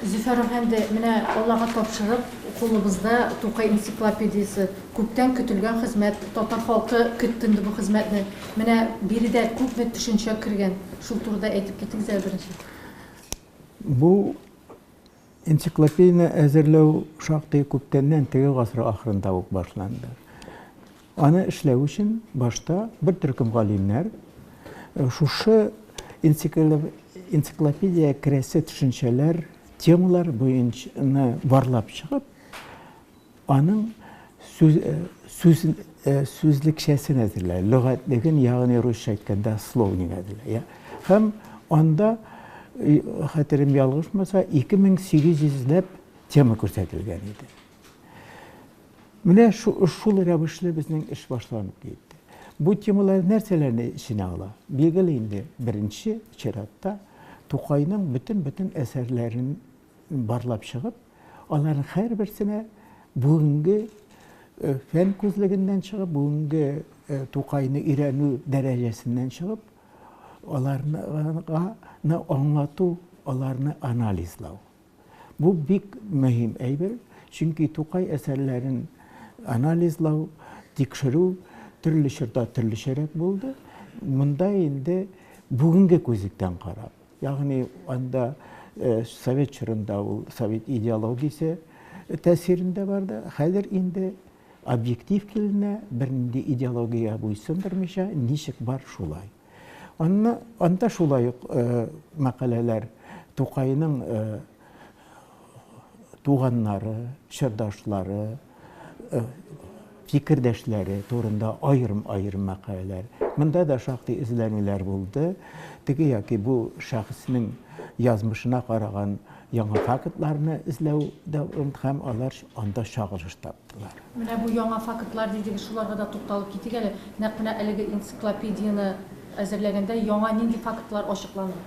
Зөфәр әфәнде, менә Аллага тапшырып, кулыбызда Тукай энциклопедиясе. Күптән көтелгән хезмәт, татар халкы көтте инде бу хезмәтне. Менә биредә күпме төшенчә кергән, шул турыда әйтеп китегез әле беренче. Бу энциклопедияне әзерләү шактый күптәннән, теге гасыр ахырында ук башланды. Аны эшләү өчен башта бер төркем галимнәр шушы энциклопедиягә керәсе төшенчәләр, темалар буенча барлап чыгып, аның сүз, сүз, сүзлекчәсен әзерләде, лөгатьлеген, ягъни русча әйткәндә словник әзерләде. Һәм анда, хәтерем ялгышмаса, 2800 ләп тема күрсәтелгән иде. Менә шул рәвешле безнең эш башланып китте. Бу темалар нәрсәләрне эченә ала? Билгеле инде, беренче чиратта Тукайның бөтен-бөтен әсәрләрен барлап чыгып, аларның һәрберсенә бүгенге э, фән күзлегеннән чыгып, бүгенге э, Тукайны өйрәнү дәрәҗәсеннән чыгып, аларны аңлату, аларны анализлау. Бу бик мөһим әйбер, чөнки Тукай әсәрләрен анализлау, тикшерү төрле чорда төрлечәрәк булды. Монда инде бүгенге күзлектән карап, ягъни анда э, совет чорында ул совет идеологиясе тәэсирендә барды, хәзер инде объектив киленә, бернинди идеологиягә буйсындырмыйча, ничек бар шулай. Анна, анда шулай ук э, мәкаләләр Тукайның э, туганнары, чордашлары, э, фикердәшләре турында аерым-аерым мәкаләләр. Монда да шактый эзләнүләр булды. Теге яки бу шәхеснең язмышына караган яңа фактларны эзләү дә һәм алар анда чагылыш таптылар. Менә бу яңа фактлар дидегез, шуларга да тукталып китик әле. Нәкъ менә әлеге энциклопедияне әзерләгәндә яңа нинди фактлар ачыкланды?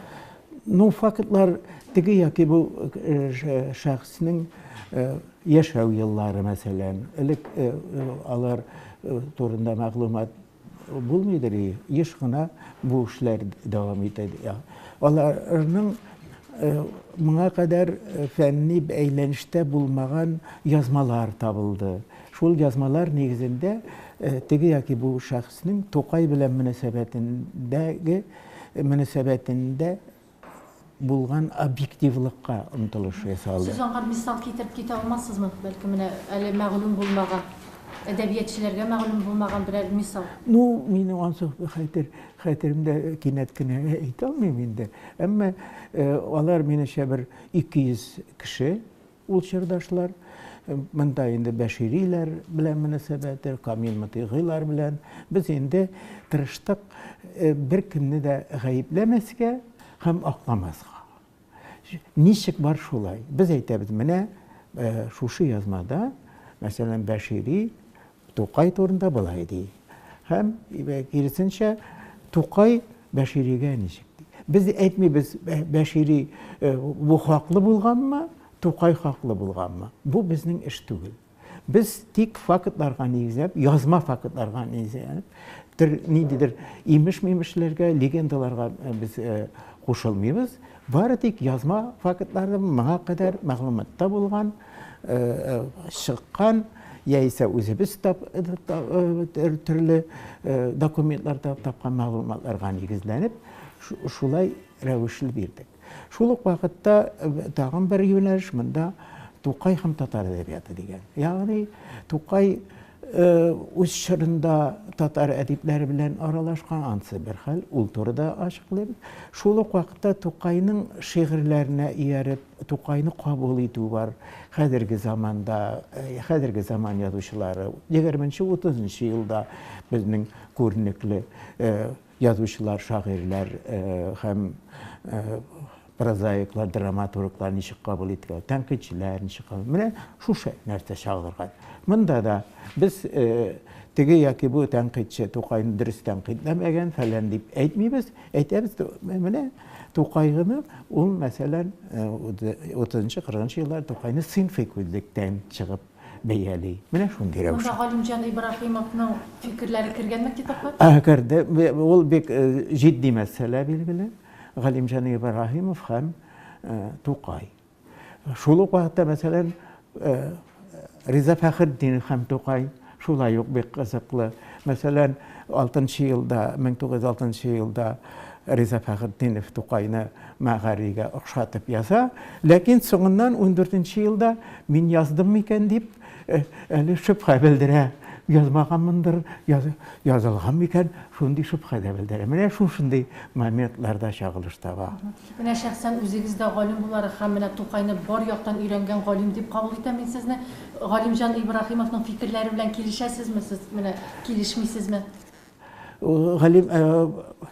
Ну, фактлар теге яки бу шәхеснең яшәү еллары, мәсәлән. Элек алар турында мәгълүмат булмыйдыр, еш кына бу эшләр дәвам итә. Аларның моңа кадәр фәнни әйләнештә булмаган язмалар табылды. Шул язмалар нигезендә теге яки бу шәхеснең Тукай белән мөнәсәбәтендәге мөнәсәбәтендә булган объективлыкка омтылыш ясалды. Сез аңа мисал китереп китә алмассызмы? Бәлки менә әле мәгълүм булмаган, әдәбиятчеләргә мәгълүм булмаган берәр мисал? Ну, мин ансы хәтер, хәтеремдә кинәт кенә әйтә алмыйм инде. Әмма э, алар минемчә бер 200 кеше ул чордашлар. Монда инде Бәшириләр белән мөнәсәбәте, Камил Мотыйгыйлар белән. Без инде тырыштык э, беркемне дә гаепләмәскә һәм акламаска. Ничек бар шулай. Без әйтәбез, менә э, шушы язмада, мәсәлән, Бәшири Тукай турында болай ди. Һәм киресенчә, Тукай Бәширигә ничек ди. Без әйтмибез, Бәшири бу хаклы булганмы, Тукай хаклы булганмы. Бу безнең эш түгел. Без тик фактларга нигезләп, язма фактларга нигезләнеп, төр ниндидер имеш-мимешләргә, легендаларга без кушылмыйбыз. Бары тик язма фактларны моңа кадәр мәгълүматта булган, чыккан яисә үзебез тап, төрле документларда тапкан мәгълүматларга нигезләнеп, шулай рәвешле бирдек. Шул ук вакытта тагын бер юнәлеш монда Тукай һәм татар әдәбияты дигән. Ягъни Тукай үз чорында татар әдипләре белән аралашкан, ансы бер хәл, ул турыда ачыклыйбыз. Шул ук вакытта Тукайның шигырьләренә ияреп, Тукайны кабул итү бар. Хәзерге заманда, хәзерге заман язучылары, 20-30 елда безнең күренекле язучылар, шагыйрьләр һәм прозаиклар, драматурглар ничек кабул иткән, тәнкыйтьчеләр ничек кабул. Менә шушы нәрсә чагылырга. Монда да без теге яки бу тәнкыйтьче Тукайны дөрес тәнкыйтьләмәгән, фәлән дип әйтмибез. Әйтәбез, менә Тукайны ул, мәсәлән, 30-40 еллар Тукайны сыйнфый күзлектән чыгып бәяли. Менә шундый рәвеш. Монда Галимҗан Ибраһимовның фикерләре кергәнме китапка? Керде. Ул бик җитди мәсьәлә, билгеле. Галимҗан Ибраһимов һәм Тукай. Шул ук вакытта, мәсәлән, Риза Фәхретдинов һәм Тукай шулай ук бик кызыклы. Мәсәлән, 6 елда, 1906 елда Риза Фәхретдинов Тукайны Мәгаригә охшатып яза, ләкин соңыннан 14 елда мин яздым микән дип әле шөбһә белдерә. Язмаганмындыр, язылган микән, шундый шөбһә дә белдерә. Менә шушындый моментларда чагылыш таба. Менә шәхсән үзегез дә галим буларак һәм менә Тукайны бар яктан өйрәнгән галим дип кабул итәм мин сезне. Галимҗан Ибраһимовның фикерләре белән килешәсезме сез, менә килешмисезме? Галим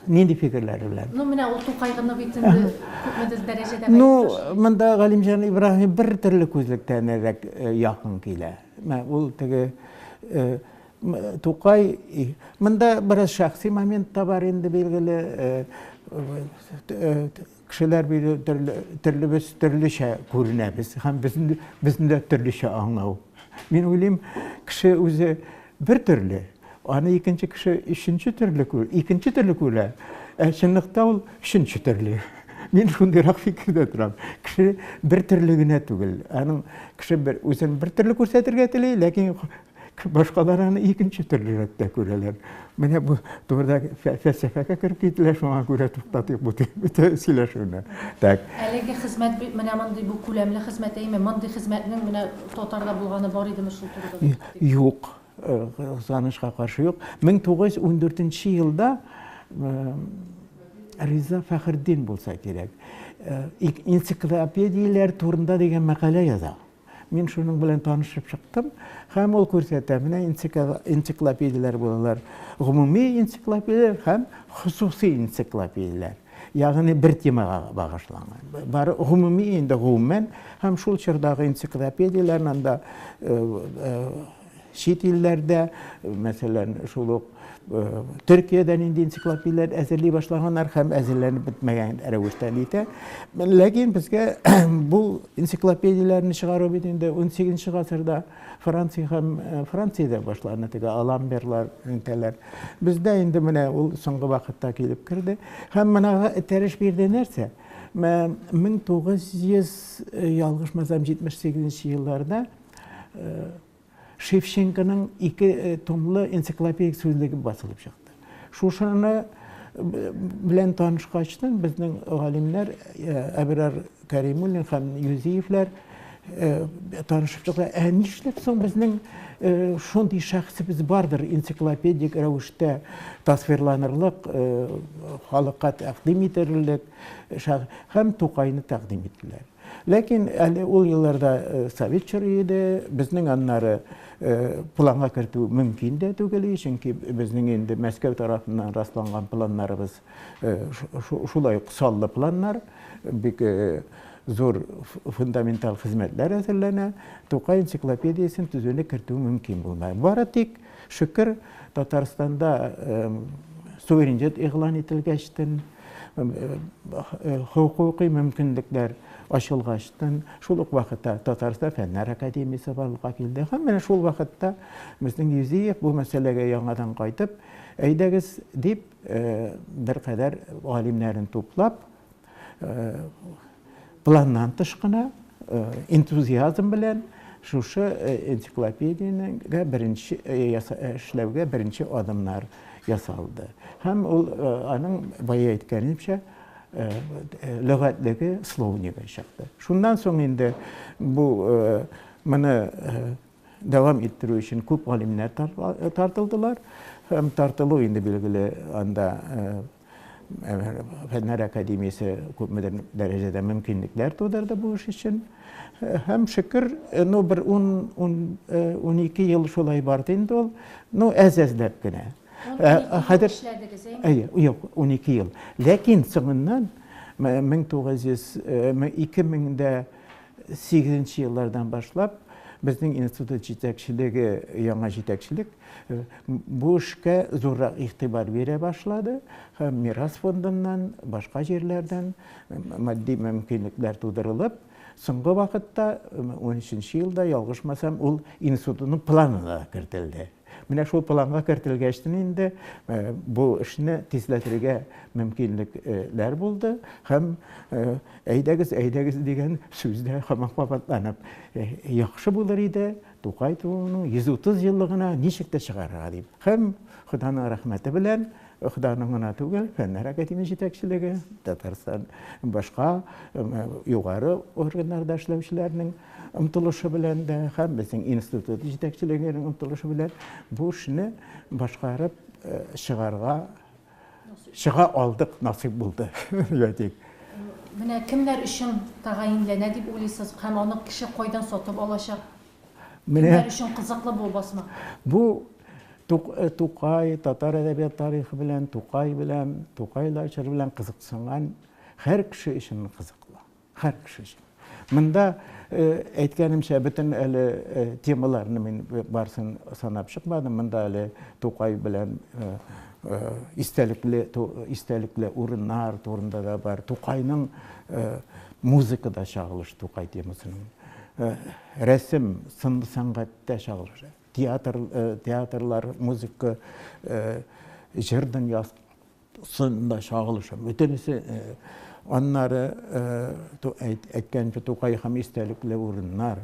нинди фикерләре белән? Ну, менә ул Тукайгыны бит инде күпмедер дәрәҗәдә. Ну, монда Галимҗан Ибраһим бер төрле күзлектәнрәк якын килә. Менә ул теге Тукай, монда бераз шәхси момент та бар инде, билгеле. Кешеләр бит төрле, төрлебез төрлечә күренәбез һәм безне, безне дә төрлечә аңлау. Мин уйлыйм, кеше үзе бер төрле, аны икенче кеше өченче төрле күр, икенче төрле күрә, ә чынлыкта ул өченче төрле. Мин шундыйрак фикердә торам. Кеше бер төрле генә түгел. Аның кеше бер үзен бер төрле күрсәтергә тели, ләкин Башкалар аны икенче төрлерәк тә күрәләр. Менә бу турыда фәлсәфәгә кереп киттеләр, шуңа күрә туктатыйк бу сөйләшүне. Так. Әлеге хезмәт бит менә мондый бу күләмле хезмәт әйме? Мондый хезмәтнең менә татарда булганы бар идеме шул турыда? Юк. Кызганычка каршы юк. 1914 елда Риза Фәхретдин булса кирәк, энциклопедияләр турында дигән мәкалә яза. Мин шуның белән танышып чыктым һәм ул күрсәтә, менә энциклопедияләр булалар. Гомуми энциклопедияләр һәм хосуси энциклопедияләр. Ягъни бер темага багышланган. Бары гомуми инде гомумән һәм шул чордагы энциклопедияләрне анда Чит илләрдә, мәсәлән, шул ук Төркиядә нинди энциклопедияләр әзерли башлаганнар һәм әзерләнеп бетмәгән рәвештә әйтә. Ләкин безгә бу энциклопедияләрне чыгару бит инде 18 гасырда Франция һәм Франциядә башланды, теге Аламберлар, әйтәләр. Бездә инде менә ул соңгы вакытта килеп керде. Һәм менә этәреш бирде нәрсә? 1900 ялгышмасам 78 елларда Шевченконың ике томлы энциклопедик сүзлеге басылып чыкты. Шушыны белән танышкачтын безнең галимнәр Әбрар Кәримуллин һәм Юзиевләр танышып чыкты. Ә нишләп соң безнең шундый шәхесебез бардыр энциклопедик рәвештә тасвирланырлык, халыкка тәкъдим ителерлек һәм Тукайны тәкъдим иттеләр. Ләкин әле ул елларда совет чоры иде, безнең аннары планга кертү мөмкин дә түгел, чөнки безнең инде Мәскәү тарафыннан расланган планнарыбыз шулай ук саллы планнар, бик зур фундаменталь хезмәтләр әзерләнә. Тукай энциклопедиясен төзүне кертү мөмкин булмай. Бары тик, шөкер, Татарстанда суверенитет игълан ителгәчтен, хокукый мөмкинлекләр ачылгачтын, шул ук вакытта Татарстан Фәннәр академиясе барлыкка килде. Һәм менә шул вакытта безнең Юзиев бу мәсьәләгә яңадан кайтып, әйдәгез дип, беркадәр галимнәрен туплап, планнан тыш кына энтузиазм белән шушы энциклопедиянең беренче эшләүгә беренче адымнар ясалды. Һәм ул аның бая әйткәнемчә лөгатьлеге словнигы чыкты. Шуннан соң инде бу моны дәвам иттерү өчен күп галимнәр тартылдылар. Һәм тартылу инде билгеле анда Фәннәр академиясе күпмедер дәрәҗәдә мөмкинлекләр тудырды бу эш өчен. Һәм шөкер, ну бер 10-12 ел шулай барды инде ул. Ну әз-әзләп кенә. Хәзер эшләдегез, әйе? Юк, 12 ел. Ләкин соңыннан 1900 2008 еллардан башлап безнең институт җитәкчелеге, яңа җитәкчелек бу эшкә зуррак игътибар бирә башлады һәм Мирас фондыннан, башка җирләрдән матди мөмкинлекләр тудырылып, соңгы вакытта, 13 елда, ялгышмасам, ул институтның планына да кертелде. Менә шул планга кертелгәчтен инде бу эшне тизләтергә мөмкинлекләр булды һәм әйдәгез, әйдәгез дигән сүз дә һаман кабатланып, яхшы булыр иде Тукай тууының 130 еллыгына ничек тә чыгарырга дип. Һәм Ходаның рәхмәте белән, Ходаның гына түгел, Фәннәр академиясе җитәкчелеге, Татарстан башка югары органнарда эшләүчеләрнең омтылышы белән дә һәм безнең институт җитәкчелегенең омтылышы белән бу эшне башкарып чыгарга чыга алдык, насыйп булды, дип әйтик. Менә кемнәр өчен тәгаенләнә дип уйлыйсыз һәм аны кеше кайдан сатып алачак? Менә Кемнәр өчен кызыклы бу басма? Бу Тукай, татар әдәбият тарихы белән, Тукай белән, Тукайлар чоры белән кызыксынган һәр кеше өчен кызыклы. Һәр кеше өчен. Монда әйткәнемчә, бөтен әле темаларны мин барысын санап чыкмадым. Монда әле Тукай белән истәлекле истәлекле урыннар турында да бар. Тукайның музыкада чагылыш Тукай темасының. Рәсем, сынлы сәнгатьтә чагылышы. Театр, театрлар, музыка, җыр дөньясында чагылышы. Бөтенесе аннары әйткәнчә Тукай һәм истәлекле урыннар.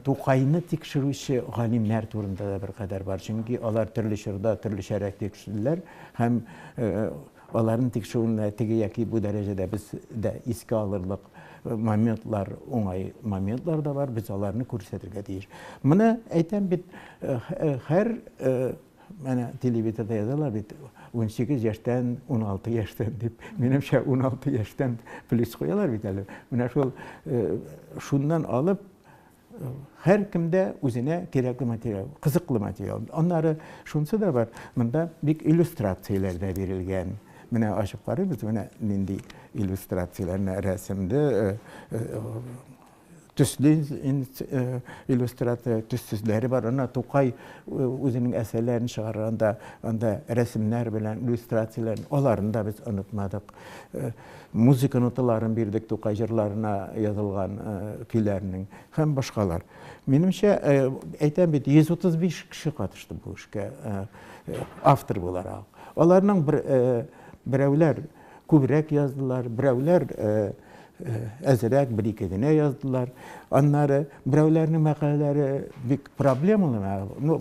Тукайны тикшерүче галимнәр турында да беркадәр бар. Чөнки алар төрле чорда төрлечәрәк тикшерделәр һәм Аларны тикшерүне теге яки бу дәрәҗәдә без дә искә алырлык моментлар, уңай моментлар да бар, без аларны күрсәтергә тиеш. Моны әйтәм бит, һәр менә телевизорда язалар бит, 18 яшьтән, 16 яшьтән дип. Минемчә, 16 яшьтән плюс куялар бит әле. Менә шул шуннан алып Һәркемдә үзенә кирәкле материал, кызыклы материал. Аннары шунысы да бар, монда бик иллюстрацияләр дә бирелгән. Менә ачып карыйбыз, менә нинди иллюстрацияләр, менә рәсемле, төсле иллюстрация, төссезләре бар. Ана Тукай үзенең әсәрләрен чыгарганда, анда рәсемнәр белән иллюстрацияләр, аларын да без онытмадык. Музыка ноталарын бирдек Тукай җырларына язылган көйләрнең һәм башкалар. Минемчә, әйтәм бит, 135 кеше катышты бу эшкә, автор буларак. Аларның бер берәүләр күбрәк яздылар, берәүләр әзрәк, бер-ике генә яздылар. Аннары берәүләрнең мәкаләләре бик проблемалы. Ну,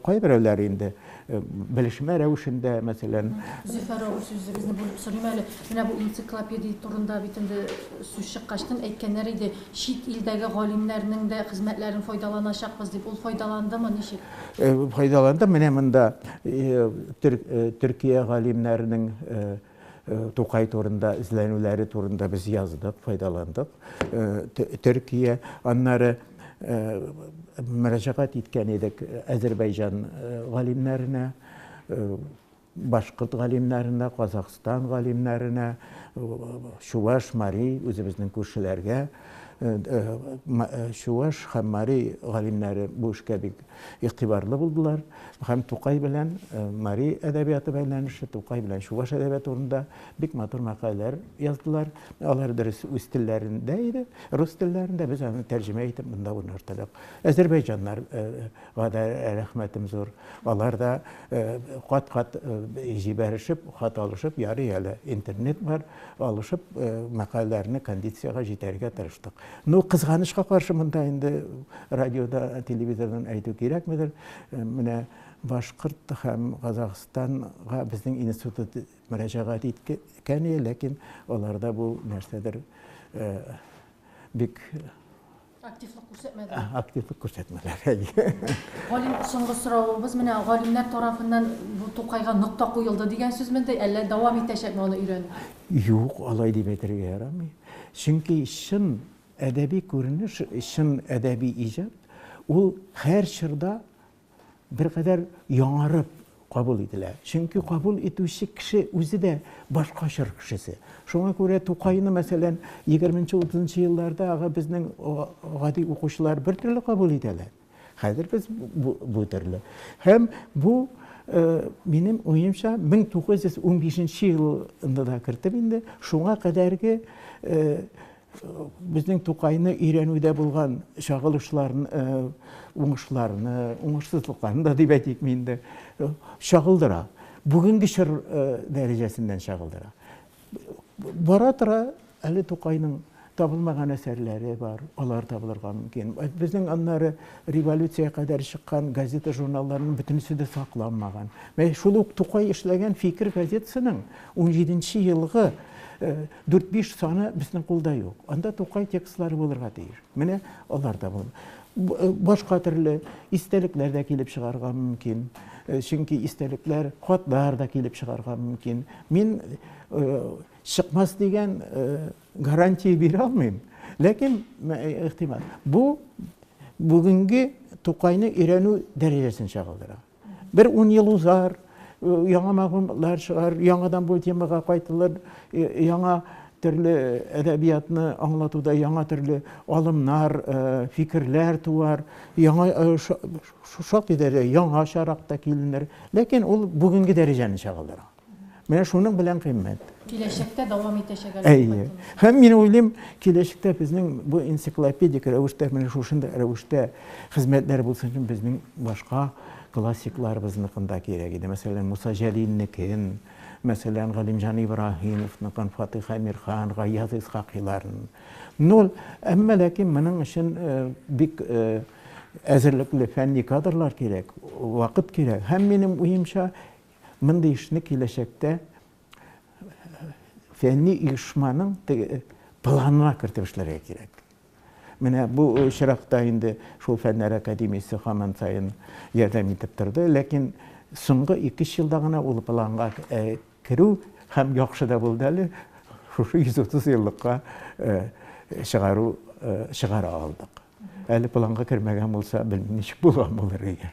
кайберәүләр инде белешмә рәвешендә, мәсәлән. Зөфәр абый, сүзегезне бүлеп сорыйм әле. Менә бу энциклопедия турында бит инде сүз чыккачтын әйткәннәр иде, чит илдәге галимнәрнең дә хезмәтләрен файдаланачакбыз дип. Ул файдаландымы, ничек? Файдаланды. Менә монда Төркия галимнәренең Тукай турында эзләнүләре турында без яздык, файдаландык. Төркия, аннары мөрәҗәгать иткән идек Әзербәйҗан галимнәренә, башкорт галимнәренә, Казахстан галимнәренә, чуваш, мари, үзебезнең күршеләргә. Чуваш һәм мари галимнәре бу эшкә бик игътибарлы булдылар һәм Тукай белән мари әдәбияты бәйләнеше, Тукай белән чуваш әдәбияты турында бик матур мәкаләләр яздылар. Алар дөрес үз телләрендә иде, рус телләрендә, без аны тәрҗемә итеп монда урнаштырдык. Әзербәйҗаннарга да рәхмәтем зур. Алар да кат-кат җибәрешеп, хат алышып, ярый әле интернет бар, алышып, мәкаләләрне кондициягә җитәргә тырыштык. Ну, кызганычка каршы, монда инде радиода, телевизордан әйтү кирәкмидер. Менә Башкорт һәм Казахстанга безнең институт мөрәҗәгать иткән иде, ләкин аларда бу нәрсәдер бик активлык күрсәтмәделәр. Активлык күрсәтмәделәр, әйе. Галим, соңгы соравыбыз, менә галимнәр тарафыннан бу Тукайга нокта куелды дигән сүзме инде, әллә дәвам итәчәкме аны өйрәнү? Юк, алай дип әйтергә ярамый. Чөнки чын әдәби күренеш, чын әдәби иҗат ул һәр чорда беркадәр яңарып кабул ителә. Чөнки кабул итүче кеше үзе дә башка чор кешесе. Шуңа күрә Тукайны, мәсәлән, 20-30 еллардагы безнең гади укучылар бер төрле кабул итәләр. Хәзер без бу төрле. Һәм бу минем уемча 1915 елны да кертеп инде, шуңа кадәрге безнең Тукайны өйрәнүдә булган чагылышларын, уңышларны, уңышсызлыкларны да дип әйтикме инде, чагылдыра. Бүгенге чор дәрәҗәсеннән чагылдыра. Бара тора әле Тукайның табылмаган әсәрләре бар, алар табылырга мөмкин. Безнең аннары революция кадәр чыккан газета журналларының бөтенесе дә сакланмаган. Менә шул ук Тукай эшләгән Фикер газетасының 17 елгы 4-5 саны безнең кулда юк. Анда Тукай текстлары булырга тиеш. Менә алар да булыр. Башка төрле истәлекләр дә килеп чыгарга мөмкин. Чөнки истәлекләр, хатлар да килеп чыгарга мөмкин. Мин чыкмас дигән гарантия бирә алмыйм. Ләкин ихтимал. Бу бүгенге Тукайны өйрәнү дәрәҗәсен чагылдыра. Бер ун ел узар, яңа мәгълүматлар чыгар, яңадан бу темага кайтылыр, яңа төрле әдәбиятны аңлатуда яңа төрле алымнар, фикерләр туар, яңа шактый дәрәҗә яңа чарак та киленер. Ләкин ул бүгенге дәрәҗәне чагылдыра. Менә шуның белән кыйммәт. Киләчәктә дәвам итәчәк әле. Әйе. Һәм мин уйлыйм, киләчәктә безнең бу энциклопедик рәвештә, менә шушындый рәвештә хезмәтләр булсын өчен безнең башка классикларыбызныкын да кирәк иде. Мәсәлән, Муса Җәлилнекен, мәсәлән, Галимҗан Ибраһимовныкын, Фатыйх Әмирхан, Гаяз Исхакыйларын. Ну, әмма ләкин моның өчен бик әзерлекле фәнни кадрлар кирәк, вакыт кирәк. Һәм минем уемча, Мондый эшне киләчәктә фәнни оешманың теге планына кертеп эшләргә кирәк. Менә бу очракта инде шул Фәннәр академиясе һаман саен ярдәм итеп торды, ләкин соңгы 2-3 елда гына ул планга керү һәм яхшы да булды әле, шушы 130 еллыкка чыгару чыгара алдык. Әле планга кермәгән булса, белмим ничек булган булыр иде.